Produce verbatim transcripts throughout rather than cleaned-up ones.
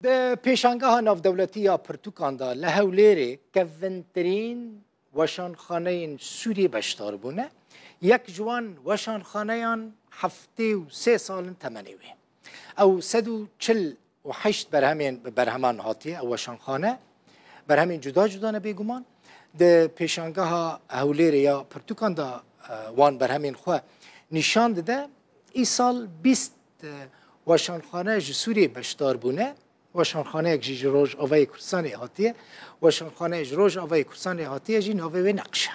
Di pêşangeha navdewletî ya pirtûkan de li Hewlêrê kevintirîn weşanxaneyên Sûriyê beşdar bûne. Yek ji wan weşanxaneyan heftê û sê sal in temenê wê. Ew sed û çil û heşt berhemên, bi berheman hatiye ew weşanxane. Berhemên cuda cuda ne bêguman. Di pêşangeha Hewlêrê ya pirtûkan de, e, wan berhemên xwe nîşan dide. Îsal bîst, e, weşanxane ji Sûriyê beşdar bûne. Weşanxaneyek jî ji Rojavayê Kurdistanê hatiye. Weşanxaneyê ji Rojavayê Kurdistanê hatiye jî navê wê Neqş e.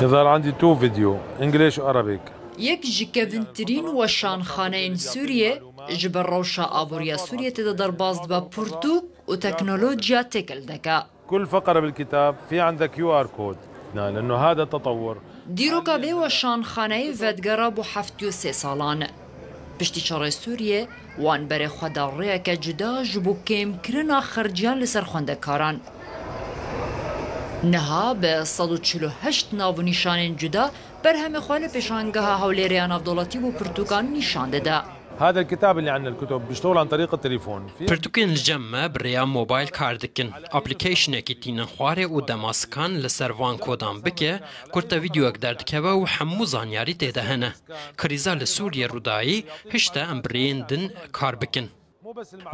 يظهر عندي تو فيديو، English و Arabic. Yek ji kevintirîn weşanxaneyên Sûriyê ji ber rewşa aboriya Sûriyê tê de derbas dibe pirtûk û teknolojiya têkildeke. كل فقرة بالكتاب في عندها كيو آر كود، لأنه هذا تطور. Dîroka vê weşanxaneyê vedigera bo heftê û sê salan. Piştî şerê Sûriyê, wan berê xwe da rêyeke cuda ji bo kêmkirina xerciyan li ser xwendekaran. Niha bi sed û çil û heşt nav û nîşanên cuda berhemê xwe li pêşangeha Hewlêrê ya Navdewletî bo pirtûkan nîşan dide. هذا الكتاب اللي عندنا، الكتب بيشتغل عن طريق التليفون. في Pirtûkên li cem me bi rêya mobayl kar dikin. Applicationekî tînin xwarê û dema skan li ser van kodan bike, kurte vîdeoyek derdikeve û hemû zanyarî tê de hene. Krîza li Sûriyê rûdayî, hişte em bi rêyên din kar bikin.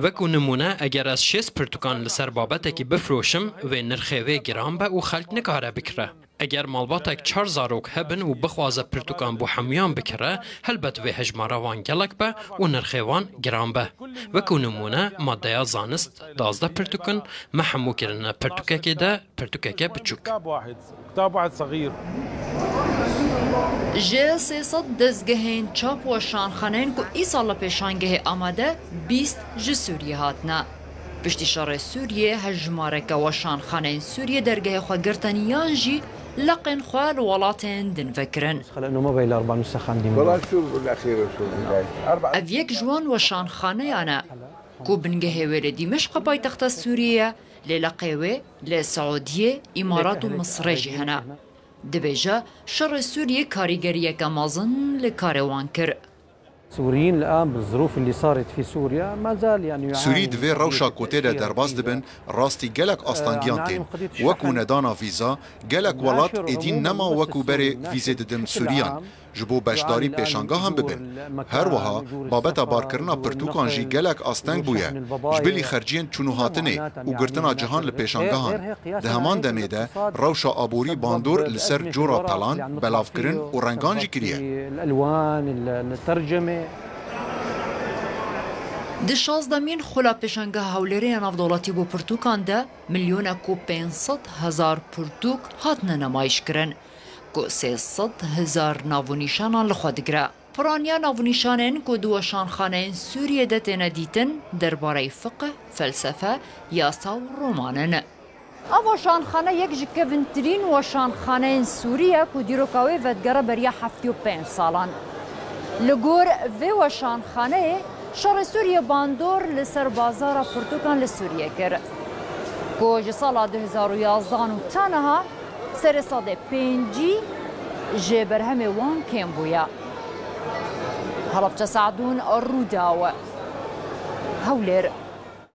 Wekû nimûne, eger ez şêst pirtûkan li ser babetekî bifroşim, wê nirxê wê giran be û xelk nikare bikire. Eger malbatek çar zarok hebin û bixwaze pirtûkan bo hemûyan bikire, helbet vê hejmara wan gelek be û nirxê wan giran be. Wekû nimûne, maddeya zanist, dazdeh pirtûk in, me hemû kirine pirtûkekê de, pirtûkeke biçûk. كتاب واحد، كتاب واحد صغير. Ji sê sed dezgehên çap û weşanxaneyên ku îsal li pêşangehê amade, bîst ji Sûriyê hatine. Piştî şerê Sûriyê, hejmareke weşanxaneyên Sûriyê dergehê xwe girtin yan jî leqên xwe li welatên din vekirin. لأنه ما بين الأربع نسخ عندي من والله شو الأخير شو بداية؟ أربع Ev yek ji wan weşanxaneyan e ku bingehê wê li Dîmeşqa paytexta Sûriyê ye, lê leqê wê li Siûdiyê, Îmarat û Misrê jî hene. Dibêje, şerê Sûriyê karîgeriyeke mezin li karê wan kir. السوريين الآن بالظروف اللي صارت في سوريا ما زال يعني يعاني Sûrî di vê rewşa ku tê de derbas dibin, rastî gelek astengiyan tên. Wekû nedana vîza, gelek welat êdî nema wekû berê vîzê didin Sûriyan, ji bo beşdarî pêşangehan bibin. Her wiha, babeta barkirina pirtûkan jî gelek asteng bûye, ji bilî xerciyên çûn û hatinê û girtina cihan li pêşangehan. Di heman demê de, rewşa aborî bandor li ser cora pelan, belavkirin û rengan jî kiriye. الألوان، الترجمة. Di şazdemîn xula pêşangeha Hewlêrê ya Navdewletî bo pirtûkan de milyonek û pênc sed hezar pirtûk hatine nemayîşkirin, ku sê sed hezar nav û nîşanan li xwe digire. Piraniya nav û nîşanên ku di weşanxaneyên Sûriyê de têne dîtin, derbareyê fiqh, felsefe, yasa û roman in. Ev weşanxane yek ji kevintirîn weşanxaneyên Sûrî ye ku dîroka wê vedigere beriya heftê û pênc salan. Li gor vê weşanxaneyê şerê Sûriyê bandor li ser bazara pirtûkan li Sûriyê kir, ku ji sala du hezar û yazdehan û ta niha serê sedê pêncî ji berhemê wan kêm bûye. Helefçe Se'dûn, Rûdaw, Hewlêr.